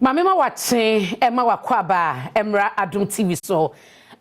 Maame ma wakye ɛma wakɔ aba ɛmra Adom TV so.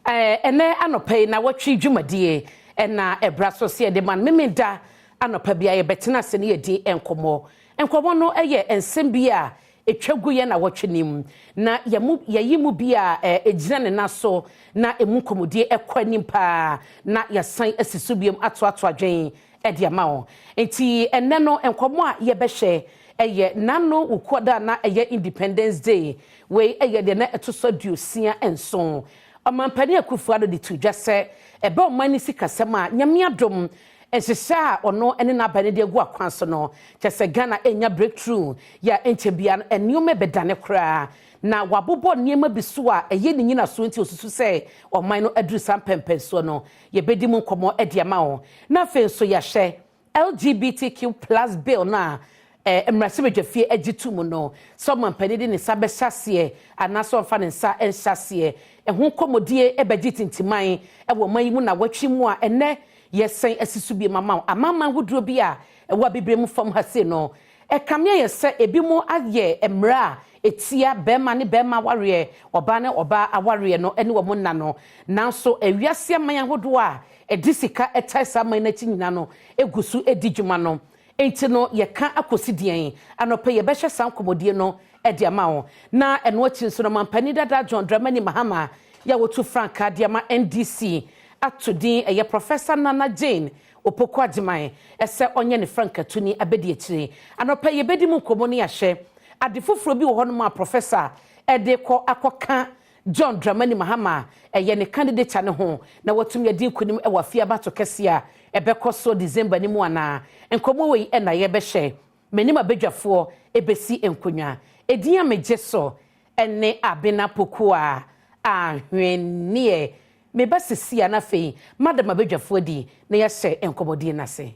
Ɛnɛ anɔpa yi na wɔtwe dwumadie ɛna ɛbra so sɛ yɛde ma no Memenda anɔpa bi a yɛbɛtena ase ne yɛdi nkɔmmɔ. Nkɔmmɔ no yɛ nsɛm bi a ɛtwa gu yɛn na wɔtwe nim na yɛmu yɛyi mu bi a ɛgyina ne nan so na emu nkɔmmɔdie ɛkɔ anim paa na yɛsan asi so biom atoato adwen ɛde ama wɔn. Nti ɛnɛ no, nkɔmmɔ a yɛbɛhyɛ ɛyɛ nano Wukuada na ɛyɛ Independence Day. Wei ɛyɛ deɛ na ɛto so 67. Ɔmampanin Akufo Addo de to dwa sɛ ɛbɛ ɔman ne sikasɛm a, Nyame adom, nhyehyɛ a ɔno ne n'aba no de agu akwan so no kyɛ sɛ Ghana ɛnya breakthrough yɛ a ɛnkyɛ bia no nneɛma bɛdane koraa, na wabobɔ nneɛma bi so a ɛyɛ ne nyinasoɔ. Nti osusu sɛ ɔman no aduru saa mpɛmpɛnsoɔ no, yɛbɛdi mu nkɔmmɔ de ama wɔn. Na afei nso yɛahyɛ LGBTQ+ bill no a mmarahyɛbadwafie agye to mu no sɛ ɔmampanin de ne nsa bɛhyɛ aseɛ anaasɛ ɔmfa ne nsa nhyɛ aseɛ, ɛho nkɔmmɔdie bɛgye tintiman ɛwɔ ɔman yi mu na wɔatwi mu a ɛnɛ yɛsɛn asi so bi mama wo. Amanaman ahodoɔ bi a ɛwɔ Abibire mu fam ha sei no, ɛkame ayɛ sɛ ebi mu ayɛ mmerɛ a etia bɛrima ne bɛrima awareɛ, ɔbaa ne ɔbaa awareɛ no ne wɔn nna no, nanso ewiase aman ahodoɔ a ɛde sika ɛtae saa aman n'akyi nyinaa no egu so edi dwuma no. Nti no yɛka akɔsi deɛn? Anɔpɛ yɛbɛhyɛ saa nkɔmmɔdie no de ama wo. Na ɛno akyi nso no, mampanin dada John Dramani Mahama yɛ a wɔtu frankaa de ama NDC ato din ɛyɛ Professor Nana Jane Opoku Agyeman ɛsɛ ɔnyɛ ne frankatuni abɛdi akyire. Anɔpɛ yɛbɛdi mu nkɔmmɔ no, yɛahyɛ ade foforɔ bi wɔ hɔnom a Professor ɛde kɔ akɔka John Dramani Mahama ɛyɛ ne candidature ne ho na watumi adi nkonim ɛwɔ afie abato kɛseɛ a ɛbɛkɔ so December ne mu anaa. Nkɔmmɔ wei ɛna yɛbɛhyɛ m'anim abadwafoɔ ɛbɛsi nkonnwa. Ɛdin a megye so ɛne Abena Pokuaa Ahwenneɛ. Meba sisi a, na afei madam abadwafoɔ di na yɛahyɛ nkɔmmɔdie no ase.